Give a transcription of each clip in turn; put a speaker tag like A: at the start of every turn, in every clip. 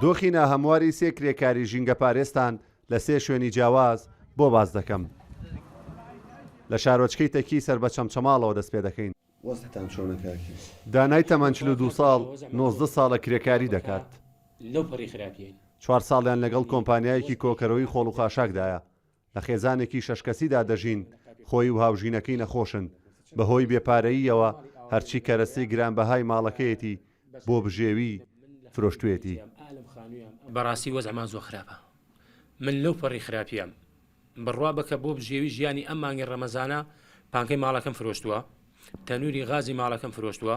A: دۆخی ناهەمواری سێ کرێکاری ژینگەپارێزتان لە سێ شوێنی جیاواز بۆ باس دەکەم. لە شارۆچکەی تەکی سەر بە چەمچەماڵەوە دەست پێ دەکەین.
B: وەزعتان چۆنە کاکی؟
A: دانای تەمەن 42 ساڵ، 19 ساڵە کرێکاری دەکات. چوار ساڵیان لەگەڵ کۆمپانیایەکی کۆکەرەوەی خۆڵ و خاشاکدایە. لە خێزانێکی شەش کەسیدا دەژین، خۆی و هاوژینەکەی نەخۆشن، بەهۆی بێ پارەییەوە هەرچی کەرەستەی گرانبەهای ماڵەکەیەتی بۆ بژێوی فرۆشتوێتی.
C: بەڕاستی وەزعمان زۆر خراپە من لەو پەڕی خراپیام بڕوا بکە بۆ بژێوی ژیانی ئەم مانگی ڕەمەزانە پانکەی ماڵەکەم فرۆشتووە تەنوری غازی ماڵەکەم فرۆشتووە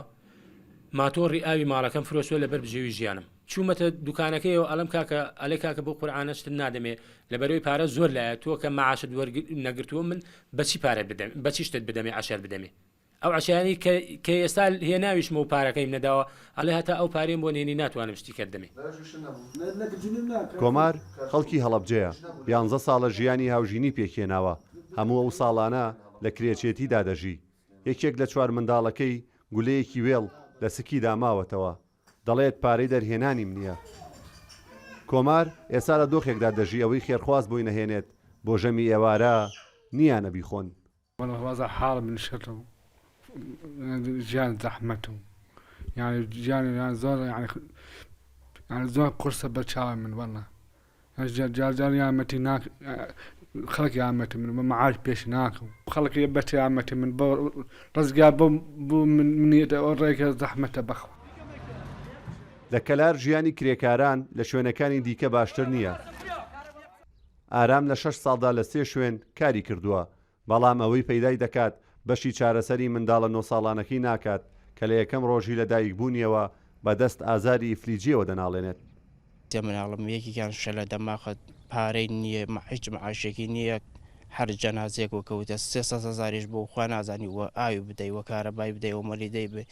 C: ماتۆڕی ئاوی ماڵەکەم فرۆشتووە لەبەر بژێوی ژیانم چوومەتە دوکانەکەیەوە ئەڵێم کاکە ئەلێ کاکە بۆ قورعانە شتت نادەمێ لەبەرەوەی پارە زۆر لایە تۆ کە معاشت نەگرتووە من بەچی پارەت بدەم بەچی شتت بدەمێ عەشەر بدەمێ ئەو عەشیانەی کە کە ئێستا هێناویشمە و پارەکەیم نەداوە ئەڵێ هەتا ئەو پارەیم بۆ نێنی ناتوانم شتی کەت دەمێ.
A: کۆمار خەڵکی هەڵەبجەیە، یانزە ساڵە ژیانی هاوژینی پێکهێناوە، هەموو ئەو ساڵانە لە کرێچێتیدا دەژی، یەکێک لە چوار منداڵەکەی گولەیەکی وێڵ لە سکیدا ماوەتەوە، دەڵێت پارەی دەرهێنانیم نییە. کۆمار ئێستا لە دۆخێکدا دەژی ئەوەی خێرخواز بۆی نەهێنێت بۆ ژەمی ئێوارە نییانە بیخۆن.
D: وەڵا وەزع حاڵم من شەتە و ژیان زەحمەتە و یانی ژیان یان زۆر یانی یانی زۆر قورسە بە چاوی من وەڵا جار جار یارمەتی ناک خەڵک یارمەتی من بە معاش پێش ناکەم خەڵک بەچ یارمەتی من بۆ ڕزگار بۆ بۆ من منیت ئەو ڕێگە زەحمەتە بەخوا.
A: لە کەلار ژیانی کرێکاران لە شوێنەکانی دیکە باشتر نییە. ئارام لە شەش ساڵدا لە سێ شوێن کاری کردووە، بەڵام ئەوەی پەیدای دەکات بەشی چارەسەری منداڵە نۆ ساڵانەکەی ناکات کە لە یەکەم ڕۆژی لەدایکبوونیەوە بە دەست ئازاری ئیفلیجییەوە دەناڵێنێت.
E: سێ مناڵم یەکێکیان شەلە دەماخە پارەی نییە هیچ معاشێکی نییە هەر جەنازەیەک وەکەوتە 300 هەزاریش بۆ خوا نازانی وە ئاوی بدەی وە کارەبای بدەی وە مەلیدەی بێ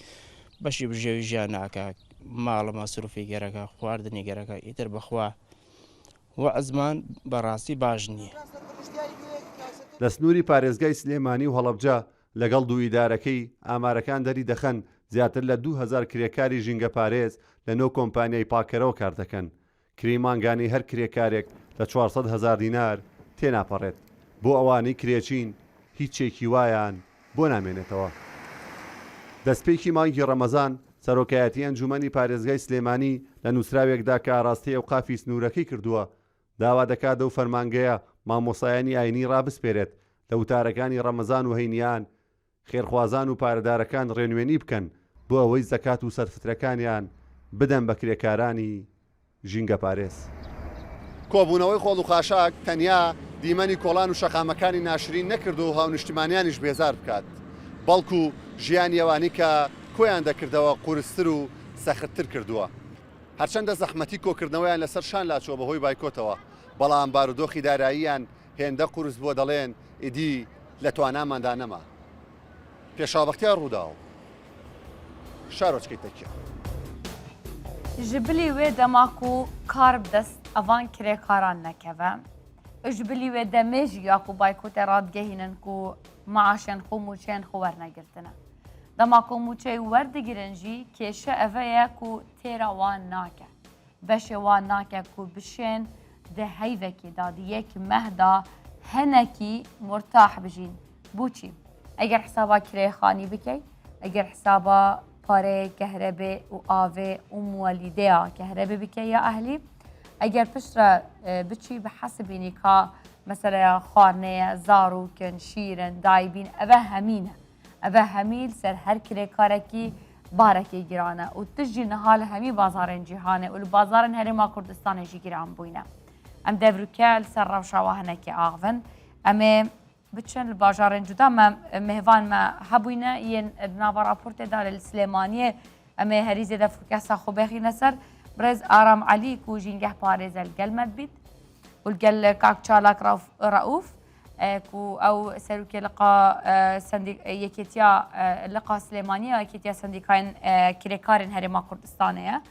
E: بەشی بژێوی ژیان ناکا ماڵە مەسروفی گەرەکە خواردنی گەرەکە ئیتر بەخوا وەعزمان بەڕاستی باش نییە.
A: لە سنووری پارێزگای سلێمانی و هەڵەبجە لەگەڵ دوو ئیدارەکەی، ئامارەکان دەریدەخەن زیاتر لە 2000 کرێکاری ژینگەپارێز لە نۆ کۆمپانیای پاککەرەوە کاردەکەن. کرێی مانگانەی هەر کرێکارێک لە 400 هەزار دینار تێناپەڕێت. بۆ ئەوانەی کرێچین هیچێکی وایان بۆ نامێنێتەوە. دەستپێکی مانگی ڕەمەزان، سەرۆکایەتی ئەنجوومەنی پارێزگای سلێمانی لە نووسراوێکدا کە ئاراستەی ئەوقافی سنوورەکەی کردووە، داوا دەکات ئەو فەرمانگەیە مامۆستایانی ئاینی ڕابسپێرێت لە وتارەکانی ڕەمەزان و هەینیان خێرخوازان و پارەدارەکان ڕێنوێنی بکەن بۆ ئەوەی زەکات و سەرفترەکانیان بدەن بە کرێکارانی ژینگەپارێز. کۆبوونەوەی خۆڵ و خاشاک تەنیا دیمەنی کۆڵان و شەقامەکانی ناشرین نەکردووە و هاونیشتیمانیانیش بێزار بکات، بەڵکو ژیانی ئەوانەی کە کۆیان دەکردەوە قورستر و سەختتر کردووە. هەرچەندە زەحمەتی کۆکردنەوەیان لەسەر شان لاچووە بەهۆی بایکۆتەوە، بەڵام بارودۆخی داراییان هێندە قورس بووە دەڵێن ئیدی لە تواناماندا نەما. پێشەوا بەختیار ڕووداو، شارۆچکەی تەکیە.
F: Ji bilî wê dema ku kar bi dest evan kirêkaran nekeve, ji bilî wê demê jî ya ku baykotê radigehînin ku maaşên xwe mûçeyên xwe wernegirtine. Dema ku mûçeyê werdigirin jî kêşe eve ye ku têra wan nake. Beşê wan nake ku bişên di heyvekê de di yek meh de hinekî murtah bijîn. Boçî? Eger hesaba kirê xanî bikey, eger hesaba pareyê kehrebê û avê û muwelîdeya kehrebê bike ya ehlî, eger piştre biçî bi hesibînî ka meseleya xwarinê ye, zarokin, şîrin, dayîbîn eve hemî ne. Eve hemî li ser her kirêkarekî barekê giran e û tişt jî niha li hemî bazarên cîhanê û li bazarên Herêma Kurdistanê jî giran bûyne. Em devrûke li ser rewşa we hinekê axivin. Em ê Biçin li bajarên cuda me mêvan me hebûyne yên di nava raportê de li Silêmaniyê em ê herî zêde fokesa xwe bexîne ser Birêz Aram Elî ku jîngeh parêze li gel me dibît û li gel Kak Çalak Rauf ku ew serokê liqa Yekêtiya Liqa Silêmaniyê ya Yekêtiya Sendîkayên Kirêkarên Herêma Kurdistanê ye.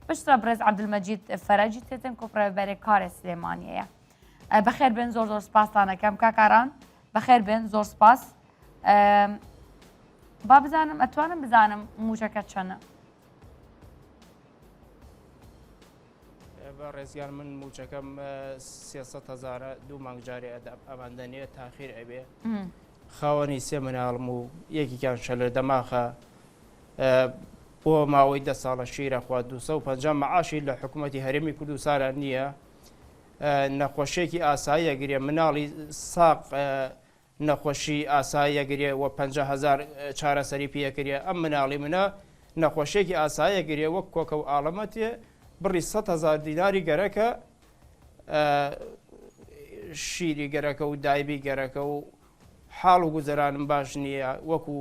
F: Piştre Birêz Ebdulmecîd Ferecî têtin ku rêveberê karê Silêmaniyê ye. بەخێر بێن زۆر زۆر سپاستان ئەکەم کاک ئاران بەخێر بێن زۆر سپاس با بزانم ئەتوانم بزانم موچەکە چەنە؟
E: بەڕێزگیان من موچەکەم 300 هەزارە دوو مانگ جارێ ئەمان دەنێ تاخیر ئەبێ خاوەنی سێ مناڵم و یەکێکیان شەلە دەماخە بۆ ماوەی دە ساڵە شیرە خوا 250 معاشی لە حکوومەتی هەرێمی کوردستانە نییە نەخۆشیێکی ئاساییە گرێ مناڵی ساق نەخۆشی ئاساییە گرێ و 500هزار چارەسەری پێکرێ ئەم مناڵی منە نەخۆشیێکی ئاساییە گرێ وەک کۆکە و ئاڵەمەتێ بڕی 100هزار دیناری گەرەکە شیری گەرەکە و دایبی گەرەکە و حاڵ و گوزەرانم باش نییە وەکو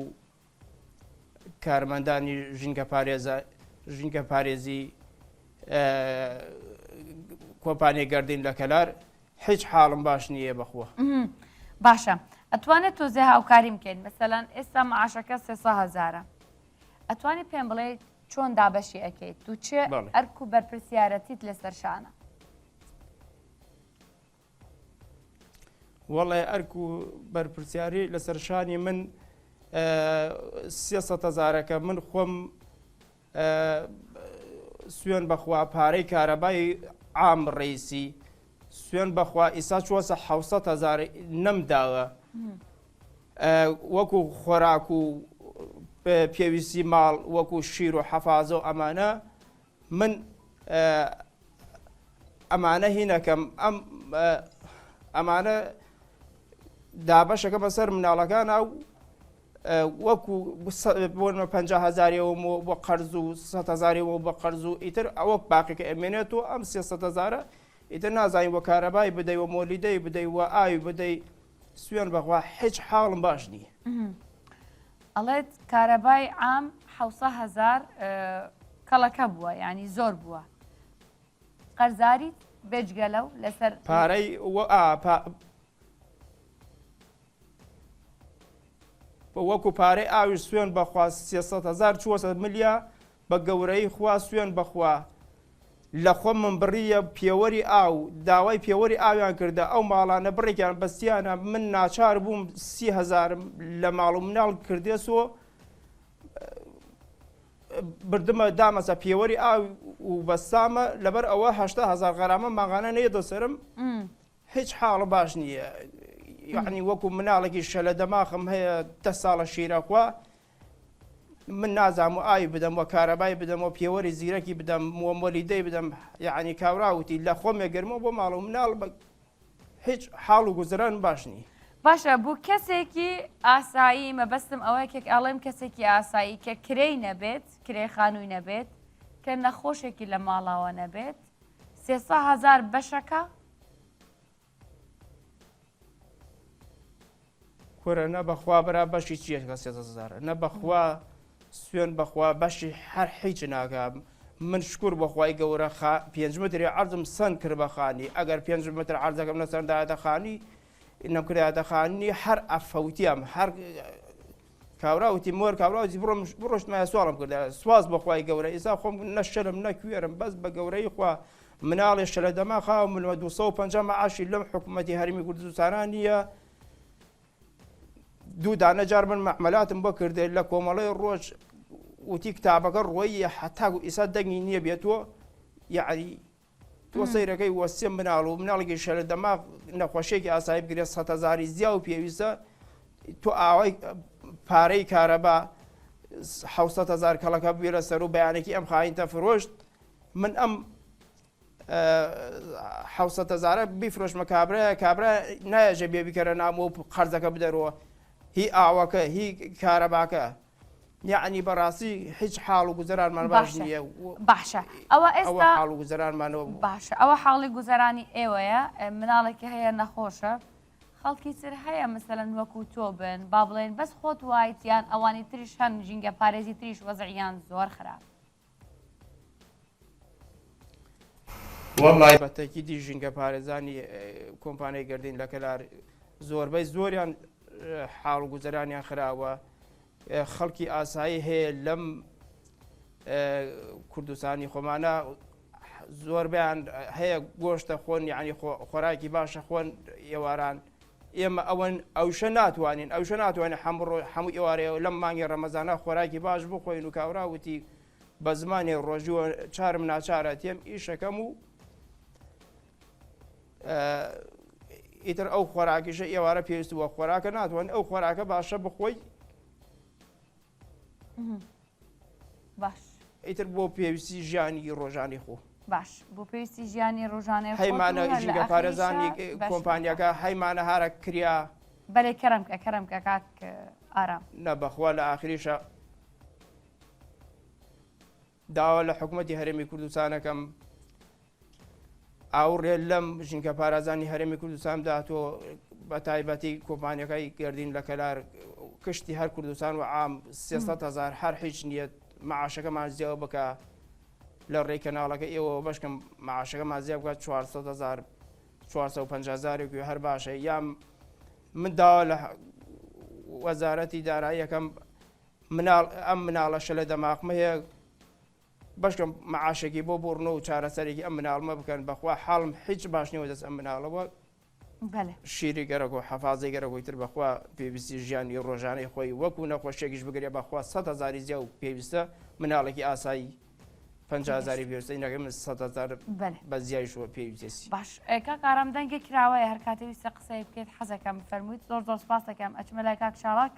E: کارمەندانی ژینگە پارێزە ژینگە پارێزی کۆمپانیای گەردین لە کەلار هیچ حاڵم باش نییە بەخوا.
F: باشە ئەتوانێت تۆزێ هاوکاریم بکەین مەسەلەن ئێستا معاشەکە سێ هەزارە ئەتوانی پێم بڵێ چۆن دابەشی ئەکەیت تو چێ ئەرک و بەرپرسیارەتیت لەسەر شانە؟
E: وەڵێ ئەرک و بەرپرسیاری لەسەر شانی من سێ هەزارەکە من خۆم سوێن بەخوا پارەی کارەبای عام ڕیسی سوێن بەخوا ئیسا چوەسە حوسە هزار نەمداوە وەکو خۆراک و پێویستی ماڵ وەکو شیر و حەفازە و ئەمانە من ئەمانە هینەکەم ئەم ئەمانە دابەشەکە بەسەر مناڵەکانە و وەکو بۆنمە 50 هزاریەوە بۆ قەرز و 100 هزاریەوە بە قەرز و ئیتر ئەوە باقیکە ئەمێنێت و ئەم 300 هزارە ئیتر نازانین وە کارەبای بدەی و مۆلیدەی بدەی و ئاوی بدەی سوێن بەخوا هیچ حاڵم باش نییە.
F: ئەڵێت کارەبای عام حوسە هزار کەڵەکە بووە ینی زۆر بووە قەرزاریت بێجگەلە و لەسەر
E: پارەی وەکو پارەی ئاویش سوێن بەخوا 300 هزار چووەسە ملیا بە گەورەی خوا سوێن بەخوا لە خۆمم بڕیە پێوەری ئاو داوای پێوەری ئاویان کردە ئەو ماڵانە بڕێکیان بەستیانە من ناچار بووم سی هەزارم لە ماڵ و مناڵ کردێسۆ بردمە دامەسە پێوەری ئاو و بەسامە لەبەر ئەوە هەشتا هەزار غەرامە ماغانە نەیەتە سەرم هیچ حاڵ باش نییە یعنی وەکو مناڵێکی شەلە دەماخم هەیە دە ساڵە شیرەخوا من نازانم و ئاوی بدەم و کارەبای بدەم و پێوەری زیرەکی بدەم و مۆلیدەی بدەم یعنی کاورا وتی لە خۆم ێگرمەوە بۆ ماڵ و مناڵ بە هیچ حاڵ و گوزەران باش نی.
F: باشە بۆ کەسێکی ئاسایی مەبەستم ئەوەیە کە ئەڵێم کەسێکی ئاسایی کە کرێی نەبێت کرێ خانووی نەبێت کە نەخۆشێکی لە ماڵاوە نەبێت سێ هەزار بەشەکە؟
E: کورە نە بەخوا برا بەشی چیە کە سێزە نە بەخوا سوێن بەخوا بەشی هەر هیچ ناکە من شکر بەخوای گەورە خا پێنج متری عەرزم سەند کرد بە خانی ئەگەر پێنج متر عەرزەکەم نەسەندایەتە خانی نەمکردایەتە خانی هەر ئەفەوتیام هەر کاورا وتی مۆر کاورا وتی بڕۆم بڕۆشتمایە سواڵم کردە سواز بەخوای گەورە ئێستا خۆم نەشەرم نەکوێرم بەس بە گەورەی خوا مناڵێ شەلە دەماخا و منوە 250 معاشی لەم حکوومەتی هەرمی کوردستانە نییە دوو دانە جار من مەعمەلاتم بۆ کردێ لە کۆمەڵی ڕۆژ وتی کتابەکە ڕۆیە حتاکو ئیسا دەنگی نییە بێتوە یعنی تۆ سەیرەکەی وەسێ مناڵ و مناڵێکی شەلە دەماغ نەخۆشیێکی ئاسایی بگرێت سەهزاری زیا و پێویستە تۆ ئاوای پارەی کارەبا هزار کەڵەکە بێرە سەر و بەیانێکی ئەم خاینتە فرۆشت من ئەم حوسەت هەزارە بیفرۆشمە کابرایە کابرا نایەژێ بێ بیکەرە نام و قەرزەکە بدەرەوە هی ئاوەکە هی کارەباکە یعنی بەڕاستی هیچ حاڵ و گوزەرانمان باش نییە
F: باشە ئەوە ئێستا
E: حاڵ و گوزەرانمانەوە
F: باشە ئەوە حاڵی گوزەرانی ئێوەیە مناڵێکی هەیە نەخۆشە خەڵکی تر هەیە مثلەن وەکو تۆ بن با بڵێن بەس خۆت وایت یان ئەوانی تریش هەن ژینگە پارێزی تریش وەزعیان زۆر خراپ
E: وەڵای بە تەکیدی ژینگە پارێزانی کۆمپانیای گەردین لە کەلار زۆربەی زۆریان حاڵ و گوزەرانیان خراوە خەڵکی ئاسایی هەیە لەم کوردستانی خۆمانە زۆربیان هەیە گۆشتە خۆن یعنی خۆراکی باشە خۆن ئێواران ئێمە ئەوەن ئەوشە ناتوانین ئەوشە ناتوانین هەموو هەموو ئێوارەیە لەم مانگی ڕەمەزانە خۆراکی باش بخۆین و کاورا وتی بە زمانی ڕۆژووە چارم ناچارە تێم ئیشەکەم و. ئیتر ئەو خۆراکیشە ئێوارە پێویست بە خۆراکە ناتوانێت ئەو خۆراکە باشە بخۆی
F: باش
E: ئیتر بۆ پێویستی ژیانی ڕۆژانی خۆ
F: باش بۆ پێویستی ژیانی ڕۆژانەی
E: هەیمانە ژینگە پارێزانی کۆمپانیەکە هەیمانە هارە کریا
F: بەێ کەرم کە کەرم کە کاک ئارام
E: نە بەخوا لە ئاخریشە داوا لە حکومەتی هەرێمی کوردستان ئەکەم ئاوڕێ لەم ژینگە پارازانی هەرێمی کوردستان داتۆ بە تایبەتی کۆمپانیەکەی گردین لە کەلار کشتی هەر کوردستان و عام 300 هزار هەر هیچ نییە معاشەکەمان زیاوە بکە لە ڕێی کەناڵەکە ئێوە بەشکم معاشەکەمان زیاد بکات 400 هزار 450 هزارێک هەر باشە یان من داوا لە وەزارەتی داراییەکەم مناڵ ئەم مناڵە شەلە دەماخمە هەیە بەشکەم معاشێکی بۆ بڕن و چارەسەرێکی ئەم مناڵمە بکەن بەخوا حاڵم هیچ باش نیوە دەست ئەم مناڵەوە شیری گەرەک و حەفازەی گەرەکۆی تر بەخوا پێویستی ژیانی ڕۆژانەی خۆی وەکو نەخۆشیێکیش بگرێ بەخوا 100 هزاری زیا و پێویستە مناڵێکی ئاسایی 50 هزاری پێویستە نەکەی من 100 هزار بە زیایشەوە پێویستێسی
F: باش کاک ئارام دەنگێ کراوەیە هەر کاتێ ویستە قسەی بکەیت حەزەکەم فەرموویت زۆر زۆر سپاس دەکەم ئەچمە لای کاک چالاک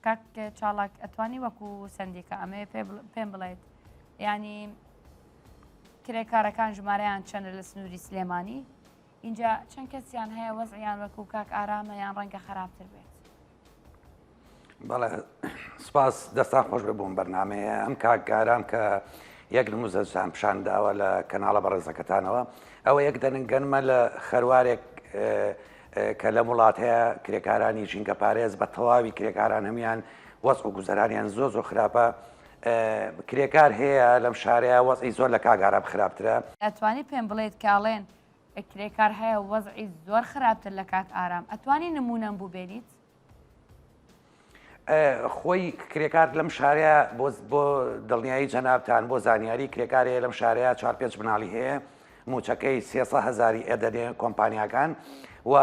F: کاک چالاک ئەتوانی وەکو سندیکا ئەمەیە پێم بڵێت ینی کرێکارەکان ژمارەیان چەندە لە سنووری سلێمانی اینجا چەند کەسیان هەیە وەزعیان وەکو کاک ئارامە یان ڕەنگە خراپتر بێت
G: بەڵێ سپاس دەستان خۆش بێ بۆم بەرنمەیە ئەم کاک ئارام کە یەک نموزەجان پیشان داوە لە کەناڵە بەڕێزەکەتانەوە ئەوە یەک دەنگ گەنمە لە خەروارێک کە لەم وڵاتەیە کرێکارانی ژینگەپارێز بە تەواوی کرێکاران هەموان وەزع و گوزەرانیان زۆر زۆر خراپە کرێکار هەیە لەم شارەیە وەزعی زۆر لە کاک ئارام خراپترە.
F: ئەتوانی پێم بڵێیت کە ئەڵێن کرێکار هەیە وەزعی زۆر خراپتر لە کاک ئارام ئەتوانی نمونەم بو بێنیت؟
G: خۆی کرێکار لەم شارەیە بۆ دڵنیایی جەنابتان بۆ زانیاری کرێکار هەیە لەم شارەیە چوار پێنج مناڵی هەیە موچەکەی 300 هزاری ئەدەنێ کۆمپانیاکان و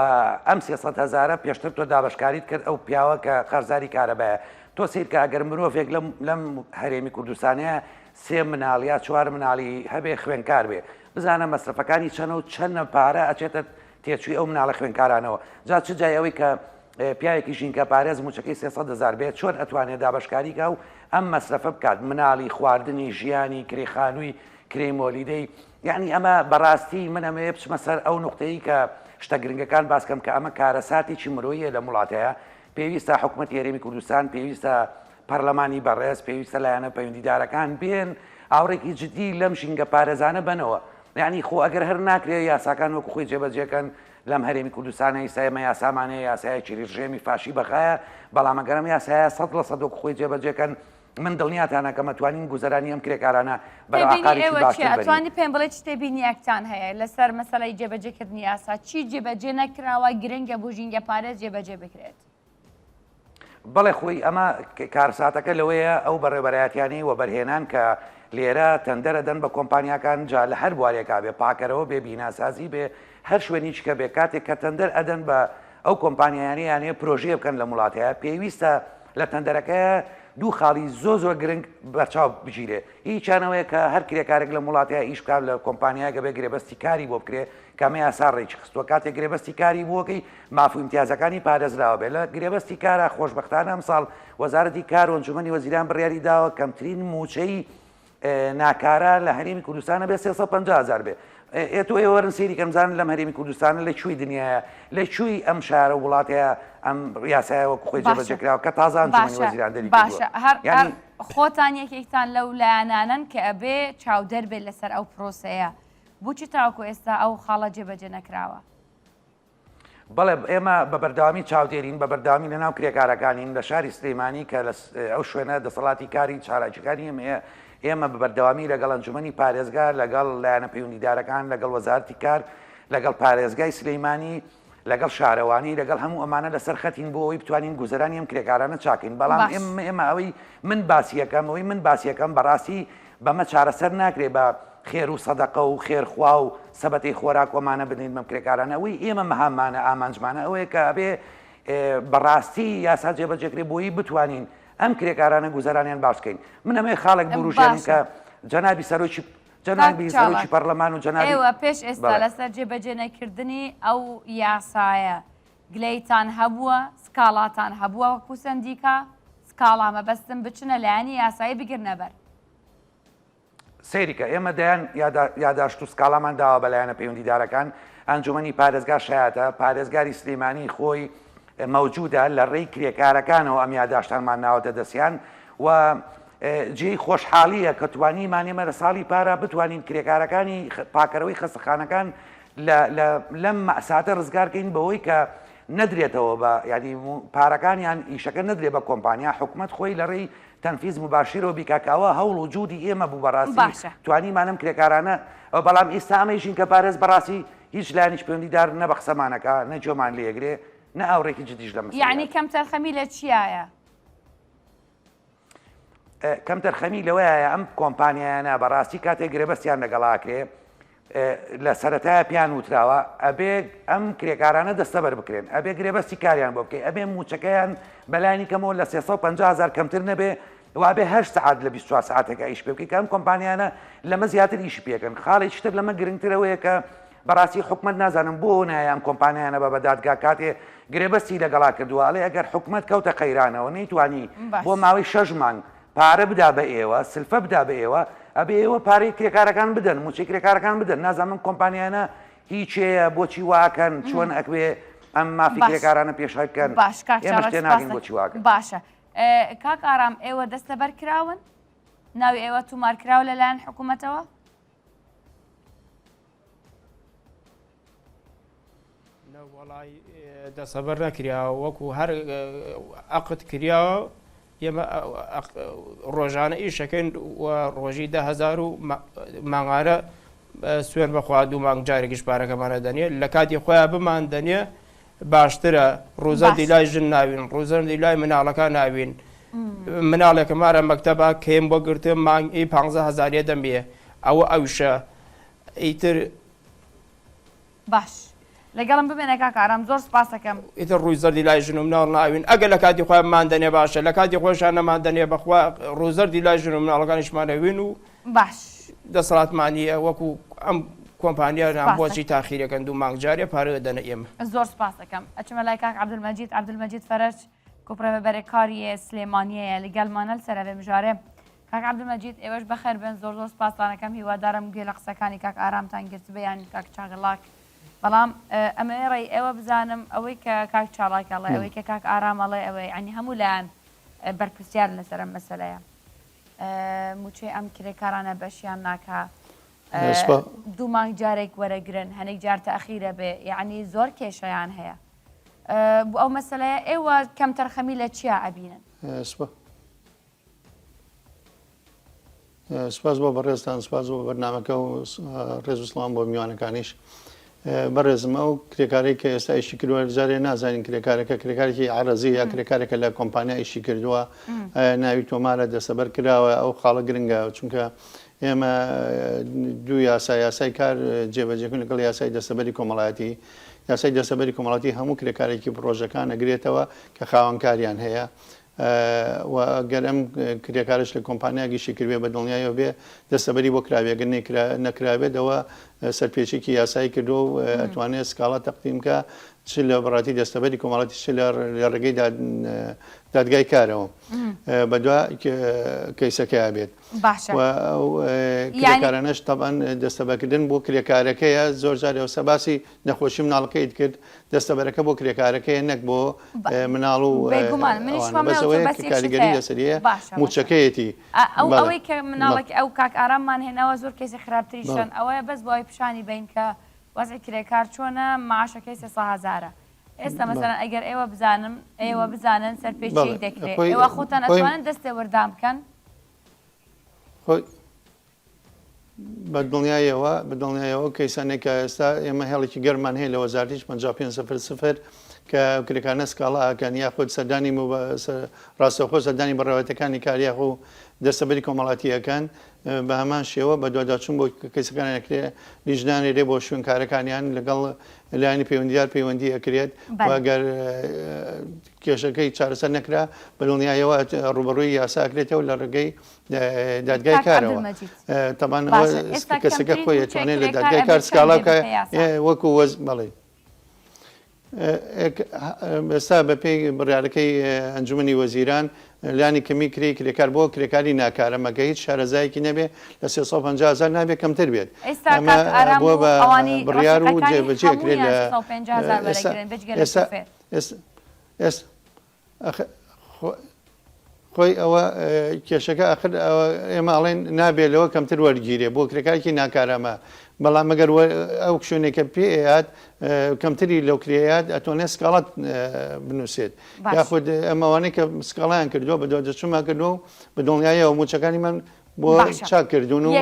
G: ئەم 300 هزارە پێشتر تۆ دابشکاریت کرد ئەو پیاوە کە قەرزاری کارەبایە تۆ سیرکە ئەگەر مرۆڤێک لەم لەم هەرێمی کوردستانەیە سێ مناڵ یا چوار مناڵی هەبێ خوێنکار بێ بزانە مەسرەفەکانی چەنە و چەنە پارە ئەچێتە تێچووی ئەو مناڵە خوێنکارانەوە جا چ جای ئەوەی کە پیاوێکی ژینگەپارێز موچەکەی 300 هەزار بێت چۆن ئەتوانێت دابەشکاری کا و ئەم مەسرەفە بکات مناڵی خواردنی ژیانی کرێ خانووی کرێی مۆلیدەی یعنی ئەمە بەڕاستی من ئەمەوێ بچمە سەر ئەو نوقتەی کە شتە گرنگەکان باس کەم کە ئەمە کارەساتێکی مرۆییە لەم وڵاتەیە پێویستە حکومەتی هەرێمی کوردستان پێویستە پەرلەمانی بەڕێز پێویستە لایەنە پەیوەندیدارەکان بێن ئاوڕێکی جدی لەم ژینگە پارێزانە بەنەوە یعنی خۆ ئەگەر هەر ناکرێ یاساکان وەکو خۆی جێبەجێکەن لەم هەرێمی کوردستانە ئیستا ئێمە یاسامان هەیە یاسایەکی رژێمی فاشی بەغایە بەڵام ئەگەر ئەم یاسایە 100% وەکو خۆی جێبەجێکەن من دڵنیاتان ئەکەم ئەتوانین گوزەرانی ئەم کرێکارانە بەرەو
F: تێبینی
G: ئاقارێکی
F: ئێوە چیە؟
G: باشتر بەرین.
F: ئەتوانی پێم بڵێ چ تێبینیەکتان هەیە لەسەر مەسەلەی جێبەجێکردنی یاسا؟ چی جێبەجێ نەکراوە گرنگە بۆ ژینگەپارێز جێبەجێ بکرێت؟
G: بەڵێ خۆی ئەمە کارساتەکە لەوەیە ئەو بەڕێوبەرایەتیانەی وەبەرهێنان کە لێرە تەندەر ئەدەن بە کۆمپانیاکان جا لە هەر بوارێکا بێ پاکەرەوە بێ بیناسازی بێ هەر شوێنیچ کە بێ کاتێک کە تەندەر ئەدەن بە ئەو کۆمپانیایانەی یانەیە پرۆژەیە بکەن لەم وڵاتەیە پێویستە لە تەندەرەکەیە دوو خاڵی زۆر زۆر گرنگ بەرچاو بگیرێ یەکیان ئەوەیە کە هەر کرێکارێک لەم وڵاتەیە ئیش بکات لە کۆمپانیایەکە بێ گرێبەستی کاری بۆ بکرێ کە ئەمە یاسا ڕێکی خستووە کاتێک گرێبەستی کاری بۆکەی ماف و ئیمتیازەکانی پارێزراوە بێت لە گرێبەستی کارا خۆشبەختانە ئەمساڵ وەزارەتی کار و ئەنجومەنی وەزیران بڕیاری داوە کەمترین مووچەی ناکارا لە هەرێمی کوردستانە بێ 350 هزار بێ ئێ تۆ ئێوە وەرن سەیری کەن بزانن لەم هەرێمی کوردستانە لە کوێی دنیایە لە کوێی ئەم شارە و وڵاتەیە ئەم یاسایە وەکو خۆی
F: باشە
G: جێبەجێ کراوە کە تازە ئەنجومەنی
F: باشە
G: وەزیران دەری کردووە
F: باشە هەر هەر
G: یعنی
F: خۆتان یەکێکتان لەو لایەنانەن کە ئەبێ چاودەر بێت لەسەر ئەو پرۆسەیە بۆچی تاوەکو ئێستا ئەو خاڵە جێبەجێ نەکراوە؟
G: بەڵێ ئێمە بە بەردەوامی چاودێرین، بە بەردەوامی لەناو کرێکارەکانین لە شاری سلێمانی کە لە ئەو شوێنە دەسەڵاتی کاری چالاکیەکانی ئێمەیە، ئێمە بە بەردەوامی لەگەڵ ئەنجومەنی پارێزگا، لەگەڵ لایەنە پەیوەندیدارەکان، لەگەڵ وەزارەتی کار، لەگەڵ پارێزگای سلێمانی، لەگەڵ شارەوانی، لەگەڵ هەموو ئەمانە لەسەر خەتین بۆ ئەوەی بتوانین گوزەرانی ئەم کرێکارانە چاکەین، بەڵام
F: باش.
G: ئێمە ئەوەی من باسی ئەکەم، ئەوەی من باسی ئەکەم بەڕاستی بەمە چارەسەر ناکرێ بە خێر و سەدەقە و خێرخوا و سەبەتەی خۆراک و ئەمانە بدەین بەم کرێکارانە، ئەوەی ئێمە مەهاممانە ئامانجمانە ئەوەیە کە ئەبێ بەڕاستی یاسا جێبەجێکرێ بۆی بتوانین ئەم کرێکارانە گوزەرانیان باش بکەین. من ئەمەوێ خاڵێک بوروژێنم
F: باشە.
G: کە جەنابی سەرۆکی. جەنابی سەرۆکی پەرلەمان و جەنابی
F: ئێوە پێش ئێستا لەسەر جێبەجێ نەکردنی ئەو یاسایە گلەیتان هەبووە سکاڵاتان هەبووە وەکو سەندیکا سکاڵا مەبەستم بچنە لایەنی یاسایی بگرنە بەر.
G: سەیری کە ئێمە دەیان یاداشت و سکاڵامان داوە بە لایەنە پەیوەندیدارەکان، ئەنجومەنی پارێزگا شایەتە، پارێزگاری سلێمانی خۆی مەوجودە، لە ڕێی کرێکارەکانەوە ئەم یاداشتانمان ناوەتە دەستیان و جێی خۆشحاڵییە کە توانیمان ئێمە لە ساڵی پارا بتوانین کرێکارەکانی پاکەرەوەی خەستەخانەکان لەم مەئساتە ڕزگار کەین بەوەی کە نەدرێتەوە بە یعنی پارەکانیان ئیشەکە نەدرێ بە کۆمپانیا حکومەت خۆی لە ڕێی تەنفیز موباشیرەوە بیکا کە ئەوە هەوڵ و جوودی ئێمە بوو بەڕاستی
F: باشە.
G: توانیمان ئەم کرێکارانە ئەوە بەڵام ئیستا ئەمەی ژینگە پارێز بەڕاستی هیچ لایەنیش پەیوەندیدار نە بە قسەمان ئەکا نە گوێمان لێ ئەگرێ نە ئاوڕێکی جدیش لەم مەسەلەیە
F: یەعنی کەمتەرخەمی لە چیایە؟
G: کەمتەرخەمی لەوەیە ئەم کۆمپانیایانە بەڕاستی کاتێک گرێبەستیان لەگەڵا ئەکرێ لە سەرەتایە پێیان وتراوە ئەبێ ئەم کرێکارانە دەستەبەر بکرێن، ئەبێ گرێبەستی کاریان بۆ بکەی، ئەبێ مووچەکەیان بەلایەنی کەمەوە لە 350 هەزار کەمتر نەبێ و ئەبێ هەشت سەعات لە 24 سەعاتێکا ئیش پێ بکەی کە ئەم کۆمپانیانە لەمە زیاتر ئیشی پێکەن. خاڵێکی تر لەمە گرنگتر ئەوەیە کە بەڕاستی حکومەت نازانم بۆ نایە ئەم کۆمپانیانە بە بە دادگا کاتێ گرێبەستی لەگەڵا کردووە ئەڵێ ئەگەر حکومەت کەوتە قەیرانەوە نەیتوانی بۆ ماوەی شەش مانگ پارە بدا بە ئێوە، سلفە بدا بە ئێوە، ئەبێ ئێوە پارەی کرێکارەکان بدەن، مووچەی کرێکارەکان بدەن، نازانم ئەم کۆمپانیایانە هی کێیە، بۆچی وا ئەکەن، چۆن ئەکرێ ئەم مافی کرێکارانە پێشێل بکەن،
F: باش کاک
G: ئێمەش
F: چالاک
G: تێناگەین
F: سپاس
G: بۆچی وا ئەکەن.
F: باشە کاک ئارام ئێوە دەستەبەر کراون؟ ناوی ئێوە تومار کراوە لەلایەن حکوومەتەوە؟
E: نەوەڵای دەسەبەر نەکریاوە وەکو هەر عقد کریاوە ئێمە ڕۆژانە ئیشەکەین و ڕۆژی دههزار و مانگانە سوێن بەخوا دوو مانگ جارێکیش پارەکەمانە دەنێ لە کاتی خۆیان بمان دەنێ باشترە ڕوزەردی لای ژن ناوین ڕوزەردی لای مناڵەکان ناوین مناڵێکە مارە مەکتەبە کەیم بۆ گرتم مانگی پ هزاریە دەمێ ئەوە ئەوشە ئیتر
F: باش لەگەڵم بمێنە کاک ئارام زۆر سپاسەکەم.
E: ئیتر ڕووی زەردی لای ژن و مناڵ ناوین ئەگەر لە کاتی خۆیان بمان دەنێ باشە لە کاتی خۆشیان نەمان دەنێ بەخوا ڕوو زەردی لای ژن و مناڵەکانیشمان ئەوین و
F: باش
E: دەسەڵاتمان نییە وەکو ئەم کۆمپانیا بۆچی تاخیرەکەن دوو مانگ جارێ پارە دەنە ئێمە.
F: زۆر سپاسەکەم ئەچمە لای کاک عەبدولمەجید عەبدولمەجید فەرەج کوپڕێوەبەرێ کاریێ سلێمانیەیە لەگەڵمانە لەسەر ئەێ مژارێ کاک عەبدولمەجید ئێوەش بەخێر بێن زۆر زۆر سپاستان ئەکەم هیوادارم گوێ لە قسەکانی کاک ئارامتان گرتبێ یان کاک چالاک بەڵام ئەمەوێ ڕێی ئێوە بزانم ئەوەی کە کاک چالاک ئەڵێ ئەوەی کە کاک ئارام ئەڵێ ئەوەی یعنی هەموو لایەن بەرپرسیارن لەسەر ئەم مەسەلەیە موچەی ئەم کرێکارانە بەشیان ناکا دوو مانگ جارێک وەرەگرن هەنێک جار تەئخیرە بێ یعنی زۆر کێشەیان هەیە بۆ ئەو مەسەلەیە ئێوە کەمتەرخەمی لە چیا ئەبینن؟
H: سپاس بۆ بەڕێزتان سپاس بۆ بەرنامەکە و ڕێز و سڵام بۆ میوانەکانیش بەڕێزم ئەو کرێکارەی کە ئێستا ئیشی کردووە جارێ نازانین کرێکارەکە کرێکارێکی عەرەزی یا کرێکارێکە لە کۆمپانیا ئیشی کردووە ناوی تۆمارە دەستەبەر کراوە ئەو خاڵە گرنگە چونکە ئێمە دوو یاسا یاسای کار جێبەجێکردن لەگەڵ یاسای دەستەبەری کۆمەڵایەتی یاسای دەستەبەری کۆمەڵاتی هەموو کرێکارێکی پڕۆژەکان ئەگرێتەوە کە خاوەنکاریان هەیە و گەر ئەم کرێکارەش لە کۆمپانیایەک ئیشی کردبێت بە دڵنیایەوە بێ دەستەبەری بۆ کرابێت گەر نەکرابێت ئەوە سەرپێچیەکی یاسایی کردووە و ئەتوانێت سکاڵا تەقدیم بکا چ لە بەڕاتی دەستەبەری کۆمەڵاتی چ لە ڕێگەی دادگای کارەوە بەدوا کەیسەکەیا بێت
F: باشە
H: و ئەو کرێکارانەش تەبعەن دەستەبەکردن بۆ کرێکارەکەیە زۆر جار ئێستا باسی نەخۆشی مناڵەکەیت کرد دەستەبەرەکە بۆ کرێکارەکەیە نەک بۆ مناڵ و
F: بێگومان منیش
H: ئەوانە بەس ئەوەیە کە کاریگەری لەسەری هەیە مووچەکەیەتی
F: ئەو ئەوەی کە مناڵێک ئەو کاک ئاراممان هێناوە زۆر کەیسی خراپتریشن ئەوەیە بەس بۆ ئەوەی پیشانی بەین کە وەزعی کرێکار چۆنە معاشەکەی سێ هەزارە ئێستا مەسەلەن ئەگەر ئێوە بزانم ئێوە بزانن سەرپێچیەک دەکرێ ئێوە خۆتان ئەتوانن دەستێوەردان بکەن؟
H: خۆی بە دڵنیایەوە بە دڵنیایەوە کەیسانێک کە ئێستا ئێمە هێڵێکی گەرمان هەیە لە وەزارتیش 55 سفر سفر کە کرێکارانە سکاڵا ئەکەن یاخود سەردانی ڕاستەوخۆ سەردانی بەڕێوەتەکانی کار یاخو دەستەبەری کۆمەڵاتی ئەکەن بە هەمان شێوە بەدواداچوون بۆ کەیسەکان ئەکرێ لیژنە ئەنێرێ بۆ شوێنکارەکانیان لەگەڵ لایەنی پەیوەندیدار پەیوەندی ئەکرێت و گەر کێشەکەی چارەسەر نەکرا بە دڵنیایەوە ڕووبەڕووی یاسا ئەکرێتەوە لە ڕێگەی. دادگای کارەوە تەبان کەسەکە خۆی ئەتوانێت لە دادگای کار سکاڵا بکە وەکو وەز بەڵێ ئێستا بەپێی بڕیارەکەی ئەنجومەنی وەزیران لانی کەمی کرێی کرێکار بۆ کرێکاری ناکارەمە کە هیچ شارەزایەکی نەبێ لە 350 هەزار نابێ کەمتر بێت
F: ئێستا
H: ئەمە
F: کاک ئارام
H: بووە
F: و
H: بە
F: ئەوانەی
H: بڕیار و
F: ڕەفیقەکانی
H: جێبەجێ کرێت
F: هەموویان
H: لە
F: 350 هەزار
H: ئێستا
F: وەرەگرن بێجگە لە
H: ئێستا
F: شوفێر.
H: ئێستا ئێستا ئەخ خۆ خۆی ئەوە کێشەکە ئەخر ئێمە ئەڵێن نابێ لەوە کەمتر وەرگیرێ بۆ کرێکارێکی ناکارامە بەڵام ئەگەر ئەو شوێنێکە پێ ئەیات کەمتری لەو کرێیات ئەتوانێت سکاڵات بنووسێت یاخود ئەمەوانەی کە سکاڵیان کردووە بە دوادەچوومان کردووە و بە دڵنیاییەوە مووچەکانیمان بۆ چاک کردوون و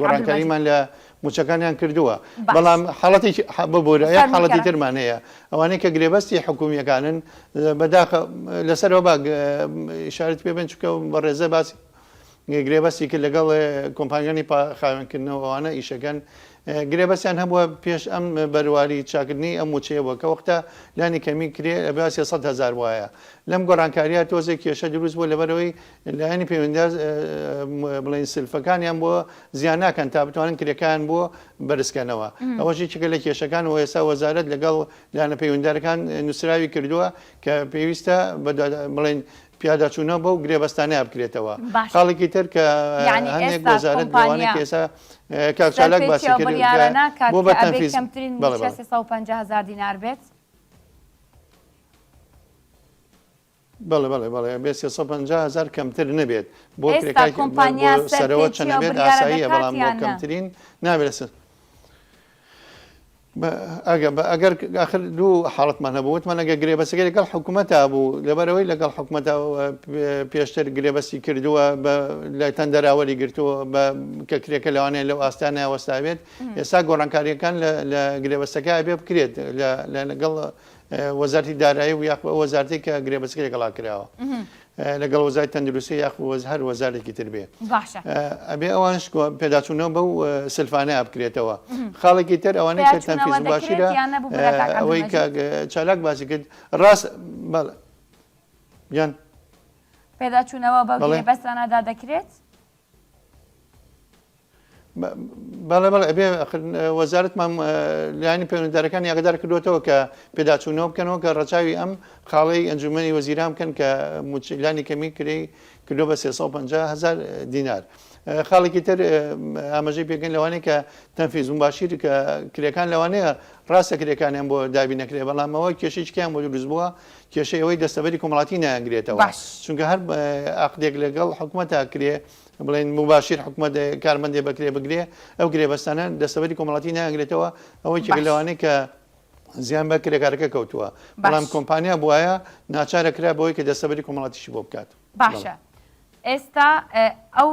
H: گۆڕانکاریمان لە مووچەکانیان کردووە بەڵام حاڵەتێکی ببورە یەک حاڵەتی ترمان هەیە ئەوانەی کە گرێبەستی حکومییەکانن بەداخە لەسەرەوە با ئیشارەت پێ بن چونکە بەڕێزە باسی گرێبەستی کرد لەگەڵ کۆمپانیانی خاوێنکردنەوە ئەوانە ئیشەکەن گرێبەستیان هەبووە پێش ئەم بەرواری چاکردنی ئەم مووچەیە بووە کە وەختە لانی کەمی کرێ ئەبا 300 هەزار وایە لەم گۆڕانکاریە تۆزێک کێشە دروست بووە لەبەرەوەی لایەنی پەیوەندیدار بڵێن سلفەکانیان بۆ زیان ناکەن تا بتوانن کرێکان بۆ بەرزکەنەوە ئەوەش یەکێکە لە کێشەکان و ئێستا وەزارەت لەگەڵ لایەنە پەیوەندیدارەکان نووسراوی کردووە کە پێویستە بڵێن پیاداچوونەوە بەو گرێبەستانەیە بکرێتەوە خاڵێکی تر کە هەندێک وەزارەت لەوانەیە کە ئێستا کاک چالاک باسی کرد بۆ بە تەنفیز
F: کەمترین مووچە 350 هەزار دینار بێت؟
H: بەڵێ بەڵێ بەڵێ ئەبێ 350 هەزار کەمتر نەبێت بۆ
F: ئێستا
H: کرێکار
F: کۆمپانیا
H: بۆ سەرەوە
F: سەرپێچیە
H: چەند بێت
F: بڕیارە
H: ئاساییە
F: دەکات
H: بەڵام بۆ
F: یان نا؟
H: کەمترین نابێت لەسەر بە ئەگە بە ئەگەر ئاخر دوو حاڵەتمان هەبوو وتمان ئەگەر گرێبەستەکەی لەگەڵ حکوومەتا بوو لەبەرئەوەی لەگەڵ حکوومەتا پێشتر گرێبەستی کردووە بە لە تەندەرا وەری گرتووە بە کە کرێکە لەوانەیە لەو ئاستە نەوەستابێت ئێستا گۆڕانکارییەکان لە لە گرێبەستەکە ئەبێ بکرێت لە لە لەگەڵ وەزارەتی دارایی و یاخود ئەو وەزارەتەی کە گرێبەستەکەی لەگەڵا کراوە لەگەڵ وەزارەتی تەندروستی یاخود هەر وەزارێکی تر بێ
F: باشە
H: ئەبێ ئەوانش پێداچوونەوە بەو سلفانەیە بکرێتەوە خاڵێکی تر ئەوانەی کە
F: پێداچوونەوە
H: تەنفیز
F: دەکرێت
H: مباشرە
F: یان نە ببورە کاک
H: ئەوەی کە
F: عەبدولمەجید
H: چالاک باسی کرد ڕاست بەڵێ یان
F: پێداچوونەوە بەو
H: بەڵێ
F: گرێبەستانەدا دەکرێت؟
H: بەڵێ بەڵێ ئەبێ وەزارەتمان لایەنی پەیوەندیدارەکانی ئاگادار کردوێتەوە کە پێداچوونەوە بکەنەوە کە ڕەچاوی ئەم خاڵەی ئەنجومەنی وەزیران بکەن کە مووچەلانی کەمی کرێی کردووە بە 350 هەزار دینار. خاڵێکی تر ئاماژەی پێکەن لەوانەیە کە تەنفیز مباشیر کە کرێکان لەوانەیە ڕاستە کرێکانیان بۆ دابین نەکرێ بەڵام ئەوە کێشەیەکیان بۆ دروست بووە کێشەی ئەوەی دەستەبەری کۆمەڵاتی نایانگرێتەوە
F: باش
H: چونکە هەر عقدێک لەگەڵ حکومەتا کرێ بڵێن موباشیر حکومەت کارمەندێ بەکرێ بگرێ ئەو گرێبەستانە دەستەبەری کۆمەڵاتی ناگرێتەوە ئەوەی کێک
F: باش
H: لەوانەیە کە زیان بە کرێکارەکە کەوتووە بەڵام
F: باش
H: کۆمپانیا بواە ناچارە کرا بەوەی کە دەستەبەری کۆمەڵاتیشی بۆ بکات بەڵێ
F: باشە ئێستا ئەو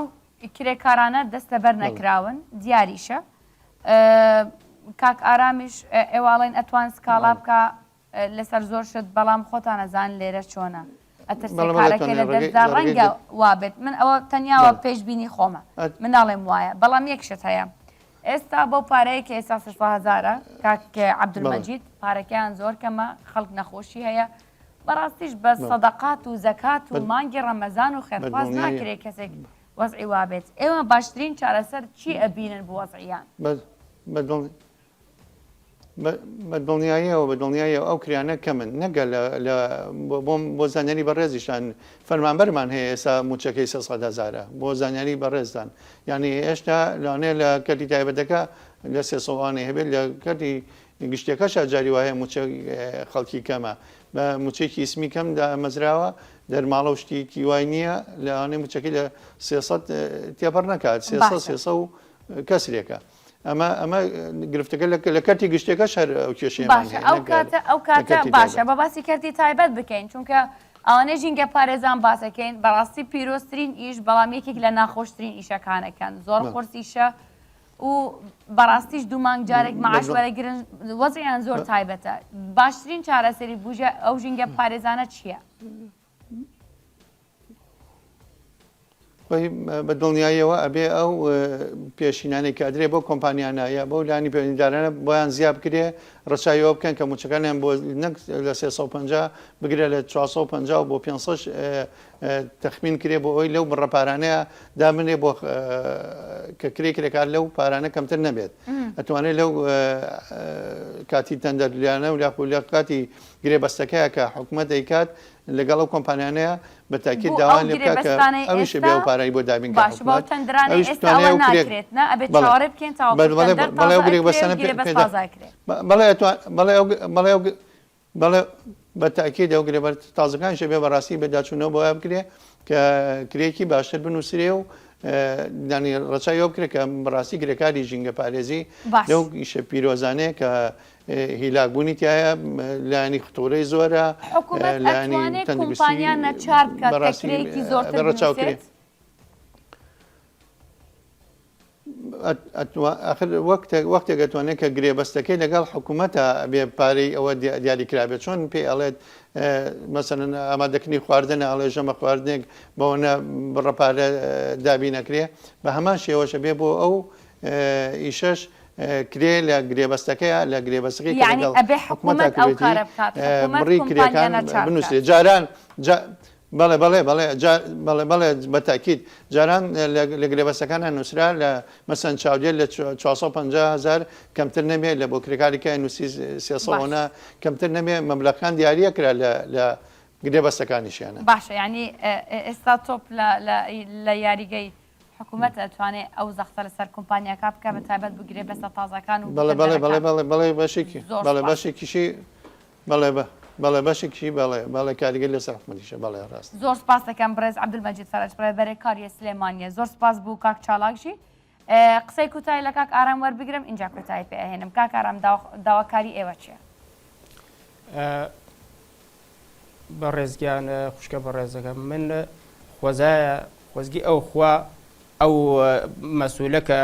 F: کرێکارانە دەستەبەر
H: بەڵێ
F: نەکراون دیاریشە کاک ئارامیش ئێواڵێن ئەتوان سکاڵا
H: بەڵێ
F: بکە لەسەر زۆر شت بەڵام خۆتان ئەزانن لێرە چۆنە ئەترسێ
H: بەڵێ بەڵێ
F: کارەکەی
H: توانێ
F: لە
H: ڕێگەی
F: دەستدا
H: لە ڕێگەی
F: ڕەنگە
H: دە
F: وابێت من ئەوە تەنیا وە
H: بەڵێ
F: پێشبینی خۆمە
H: ئەت
F: من ناڵێم وایە بەڵام یەک شت هەیە ئێستا بەو پارەیە کە ئێستا سێ هەزارە کاک
H: بەڵێ
F: عەبدولمەجید پارەکەیان زۆر کەمە خەڵک نەخۆشی هەیە بەڕاستیش بە
H: بەڵێ
F: سەدەقات و زەکات و
H: بە
F: مانگی ڕەمەزان و
H: بە
F: خێرخواز
H: دڵنیاییە
F: ناکرێ کەسێک وەزعی وابێت ئێوە باشترین چارەسەر چی ئەبینن بۆ وەزعیان؟
H: بە بە دڵ بە دڵنیاییەوە بە دڵنیاییەوە ئەو کرێیانە کەمن نەگە لە لە بۆم بۆ زانیاری بەڕێزیشان فەرمانبەرمان هەیە ئێستا مووچەکەی 300 هەزارە بۆ زانیاری بەڕێزتان یعنی هێشتا لەوانەیە لە کەرتی تایبەتەکە لە 300 وانەی هەبێت لە کەرتی گشتیەکەشا جاری وایە مووچە خەڵکی کەمە بە مووچەیەکی ئیسمی کەم دامەزراوە دەرماڵە و شتێکی وای نییە لەوانەیە مووچەکەی لە 300 تێپەڕ نەکات 300
F: باشە
H: 300 و کەسرێکە ئەمە ئەمە گرفتەکە لە کەرتی گشتەکەش هەر ئەو کێشەیەمان
F: باشە
H: هەیە
F: ئەو
H: نەک
F: کاتە ئەو
H: لە
F: کاتە
H: کەرتی
F: باشە
H: تایبەت.
F: بە باسی کەرتی تایبەت بکەین چونکە ئەوانەی ژینگە پارێزان باسەکەین بەڕاستی پیرۆزترین ئیش بەڵام یەکێک لە ناخۆشترین ئیشەکانەکەن زۆر
H: بەڵێ.
F: قورس ئیشە و بەڕاستیش دوو مانگ جارێک معاش
H: بەدڵ-
F: وەرەگرن وەزعیان زۆر
H: بە-
F: تایبەتە باشترین چارەسەری بوژە ئەو ژینگە پارێزانە چییە؟
H: خۆی بە دڵنیاییەوە ئەبێ ئەو پێشینانەی کە ئەدرێ بۆ کۆمپانیانە یا بەو لانی پەیوەندیدارانە بۆیان زیا بکرێ ڕەچاوی ئەوە بکەن کە مووچەکانیان بۆ نەک لە 350 بگرە لە 450 بۆ 500 تەخمین کرێ بۆ ئەوەی لەو بڕە پارانەیە دابنرێ بۆ کە کرێ کرێکار لەو پارانە کەمتر نەبێت ئەتوانێت لەو کاتی تەندەر و یاخود لە کاتی گرێبەستەکەیە کە حکومەت دەیکات لەگەڵ ئەو کۆمپانیانەیە بە تاکید
F: بۆ ئەو
H: داوایان لێ بکات کە
F: گرێبەستانەی
H: ئەویش
F: ئێستا
H: بێ ئەو پارەی بۆ دابین کات
F: باشە بۆ ئەو
H: حکومەت
F: تەندرانەی
H: ئەویش
F: ئێستا
H: بتوانێ
F: ئەوە
H: ئەو کرێ
F: ناکرێت نا ئەبێت
H: بەڵێ
F: چاوەڕێ بکەین تاوەکو
H: بەڵێ بەڵێ
F: تەندەر
H: بەڵێ
F: تازە
H: ئەو
F: ئەکرێ و
H: گرێبەستانە پێ
F: گرێبەست
H: پێدا
F: تازە ئەکرێ.
H: بەڵێ ئەتوان بەڵێ ئەو بەڵێ ئەو بەڵێ بە تاکید ئەو گرێبەست تازەکانیش ئەبێ بەڕاستی بەداچوونەوە بۆ بکرێ کە کرێکی باشتر بنووسرێ و یانی ڕەچاوی ئەوە بکرێت کە بەڕاستی کرێکاری ژینگەپارێزی
F: باش.
H: لەو ئیشە پیرۆزانەیە کە هیلاک بوونی تایە لایەنی خطورەی زۆرە
F: حکومەت
H: لایەنی
F: ئەتوانێ
H: تەندروستی
F: کۆمپانیا نەچار بکات کە
H: بەڕاستی
F: کرێیەکی زۆرتر
H: ڕەچاو کرێ.
F: بنووسێت؟
H: ئاخر وەختێک ئەتوانێت کە گرێبەستەکەی لەگەڵ حکوومەتە بێ پارەی ئەوە دیاری کرابێت چۆن پێی ئەڵێت مەسەلەن ئامادەکردنی خواردنە ئەڵێ ژەمە خواردنێک بەوەنە بڕە پارە دابین ئەکرێ بە هەمان شێوەشە بێ بۆ ئەو ئیشەش کرێ لە گرێبەستەکەیە لە گرێبەستەکەی کە
F: یعنی
H: لەگەڵ
F: ئەبێ
H: حکوومەتا
F: حکوومەت ئەو
H: کردوێتی
F: کارە بکات حکوومەت
H: بڕی
F: کۆمپانیا
H: کرێکان
F: ناچار بکات
H: بنووسرێت جاران جا بەڵێ بەڵێ بەڵێ جا بەڵێ بەڵێ بە تاکید جاران لە گرێبەستەکانە نووسرا لە مەسەن چاودێر لە 450 هزار کەمتر نەبێ لە بۆ کرێکاری کە نووسی 300
F: باش
H: ئەوەنە کەمتر نەبێ مەبلەغەکان دیاریە کرا لە لە گرێبەستەکانیشیانە.
F: باشە یانی ئێستا تۆپ لە لە لە یاریگەی حکوومەت ئەتوانێ ئەو زەختە لەسەر کۆمپانیاکە بکە بە تایبەت بۆ گرێبەستە تازەکان و
H: بەڵێ بەڵێ بەڵێ
F: تەندەرەکان
H: بەڵێ بەڵێ بەشێکی
F: زۆر
H: بەڵێ
F: سوپاس.
H: بەشێکیشی بەڵێ بە بەڵێ بەشێکیشی بەڵێ بەڵێ کاریگەری لەسەر حکومەتیشە بەڵێ ڕاستە.
F: زۆر سپاس دەکەم بەڕێز عەبدولمەجید فەرەج ڕێبەرێ کاریە سلێمانیە زۆر سپاس بوو کاک چالاک ژی قسەی کوتایی لە کاک ئارام وەربگرم ئینجا کۆتایی پێ ئەهێنم کاک ئارام داواکاری ئێوە چیە؟
E: بەڕێز گیان خوشکە بەڕێزەکەم من خۆزایە خۆزگی ئەو خوا ئەو مەسولە کە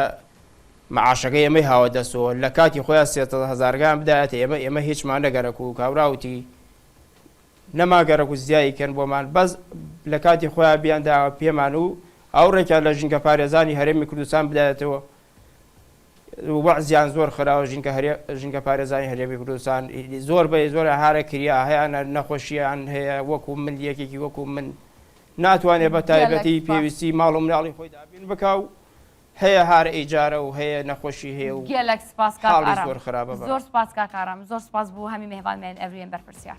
E: معاشەکەی ئێمەی هاوە دەستەوە لە کاتی خۆیان سێ هەزارەکان بدایەتە ئێمە ئێمە هیچمان نەگەرەک و کابراوتی نەما گەرەک و زیایی کەن بۆمان بەس لە کاتی خۆیان بیان داوە پێمان و ئاوڕێکیان لە ژینگە پارێزانی هەرێمی کوردستان بدایەتەوە وەعزیان زۆر خراوە ژینگە هەرێ ژینگە پارێزانی هەرێمی کوردستان زۆر بە زۆر هارە کریا هەیانە نەخۆشیان هەیە وەکو من یەکێکی وەکو من ناتوانێت بە
F: گەلەک
E: تایبەتی
F: سپاس.
E: پێویستی ماڵ و مناڵی خۆی دابین بکا و هەیە هارە ئیجارە و هەیە نەخۆشی هەیە و
F: گەلەک سپاس کاک
E: حاڵی
F: ئارام
E: زۆر خراپە
F: زۆر
E: بەڕاست.
F: سپاس کاک ئارام زۆر سپاس بوو هەمی مێهوان مێن ئەڤریێن بەرپرسیار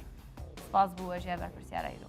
F: سپاس بوو وەژێ بەرپرسیارە ئیرۆ.